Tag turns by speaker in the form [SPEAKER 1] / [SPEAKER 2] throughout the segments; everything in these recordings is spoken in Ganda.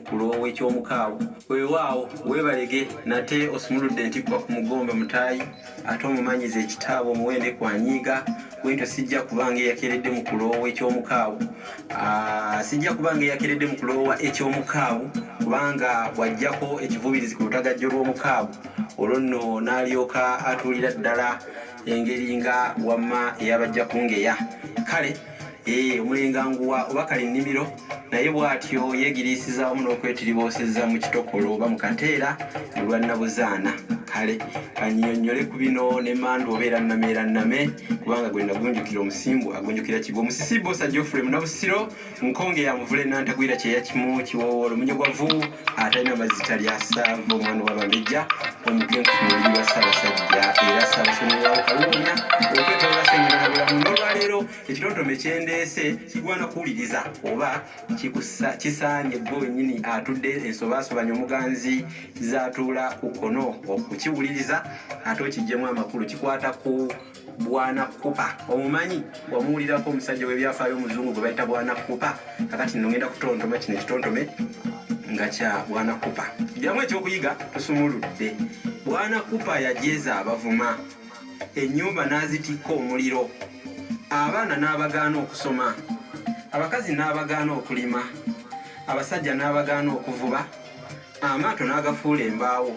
[SPEAKER 1] Kuloowa eky'omukaawu. Weewaawo weebalege nate osumuludde entikkwa ku mugomba mutaayi ate omumanyize ekitaabwe omuwende kwanyiiga bwentyo sijja kuba ng'eyakeredde mu kuloowa eky'omukaawu. Ah, sijja kuba ng'eyakeredde mu kuloowa eky'omukaawu kubanga bw'aggyako ekivubirizi ku lutagajjo lw'omukaawu olwo nno n'alyoka atuulira ddala engeri nga wamma eyabajja kungeya kale. Ee, omulenganguwa oba kale nnimiro naye bw'atyo yeegiriisiza wamu n'okwetiribooseza mu kitokolo oba mu kateera olwa nnabuzaana. Kale kannyonnyole ku bino n'emmandu oba era nnameera nname kubanga gwe nagunjukira omusimbu agunjukira kigwo. Musisi Bbosa Geoffrey Munabusiro Nkonge ya muvule Nantagwira kyeya kimu kiwoowoolo munyogwavu atalina mazzi talya saava omwana w'abambejja omukenkufu mu lubiri lwa Ssaabasajja era Ssaabasonyi wa Kaluunya okwetolola Ssenyiga na bulamu. N'olwaleero Ekitontome kyendeese kigwana kuwuliriza oba kisaanye ggwe wennyini atudde ensobaasobanya omuganzi z'atuula ku kkono okukiwuliriza ate okiggyemu amakulu. Kikwata ku Bwana Kupa. Omumanyi? Wamuwulirako omusajja w'ebyafaayo omuzungu gwe bayita Bwana Kupa? Kakati nno ngenda kutontoma kino ekitontome nga kya Bwana Kupa. Ggyamu ekyokuyiga tusumuludde. Bwana Kupa yajeeza abavuma. Ennyumba n'azitikka omuliro, abaana n'abagaana okusoma, abakazi n'abagaana okulima, abasajja n'abagaana okuvuba, amaato n'agafuula embaawo,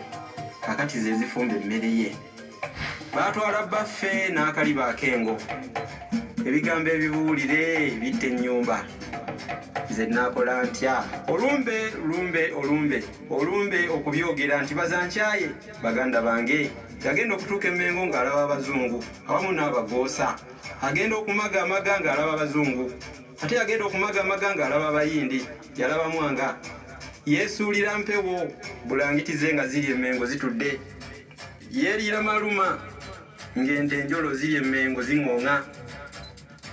[SPEAKER 1] kaakati ze zifumba emmere ye. Baatwala bbaffe n'akaliba ak'engo. Ebigambo ebibuulire bitta ennyumba. Nze nnaakola ntya? Olumbe, lumbe, olumbe, olumbe okubyogera nti bazankyaye. Baganda bange, yagenda okutuuka e Mengo ng'alaba Abazungu awamu n'Abagoosa. Agenda okumagamaga ng'alaba Abazungu. Ate yagenda okumagamaga ng'alaba Abayindi. Yalaba Mwanga. Yeesuulira mpewo, bulangiti ze nga ziri e Mengo zitudde. Yeeriira maluma ng'ente enjolo ziri e Mengo ziŋooŋa.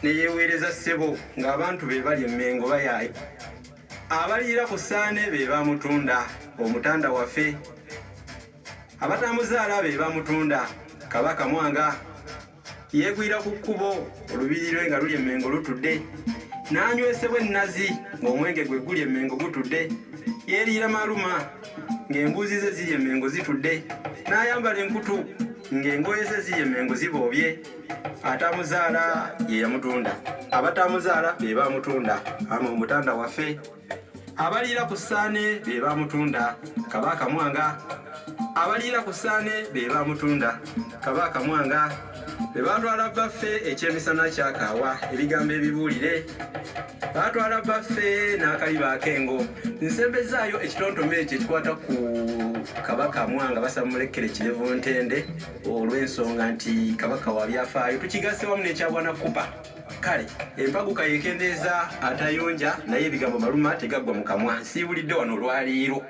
[SPEAKER 1] Ne yeeweereza ssebo ng'abantu be bali e Mengo bayaaya. Abaliira ku ssaane be bamutunda, omutanda waffe. Abatamuzaala be bamutunda, Kabaka Mwanga. Yeegwira ku kkubo, olubiri lwe nga luli e Mmengo lutudde. N'anywesebwa ennazi ng'omwenge gwe guli e Mmengo gutudde. Yeeriira maluma ng'embuuzi ze ziri e Mmengo zitudde. N'ayambala enkutu ng'engoye ze ziri e Mmengo ziboobye. Atamuzaala ye yamutunda, abatamuzaala be bamutunda, ama omutanda waffe. Abaliira ku ssaane be bamutunda, Kabaka Mwanga. Abaliira ku ssaane be bamutunda, Kabaka Mwanga. Be baatwala bbaffe ekyemisana kyakaawa, ebigambo ebibuulire. Baatwala bbaffe n'akaliba ak'engo. Nsembezzaayo ekitontome ekyo ekikwata ku Kabaka Mwanga Basammulekkere Kirevu Ntende. Olw'ensonga nti Kabaka wa byafaayo, tukigasse wamu n'ekya Bwana Kupa. Kale empaguka yekendeeza atayonja, naye ebigambo maluma tegaggwa mu kamwa. Nsiibulidde wano olwaleero.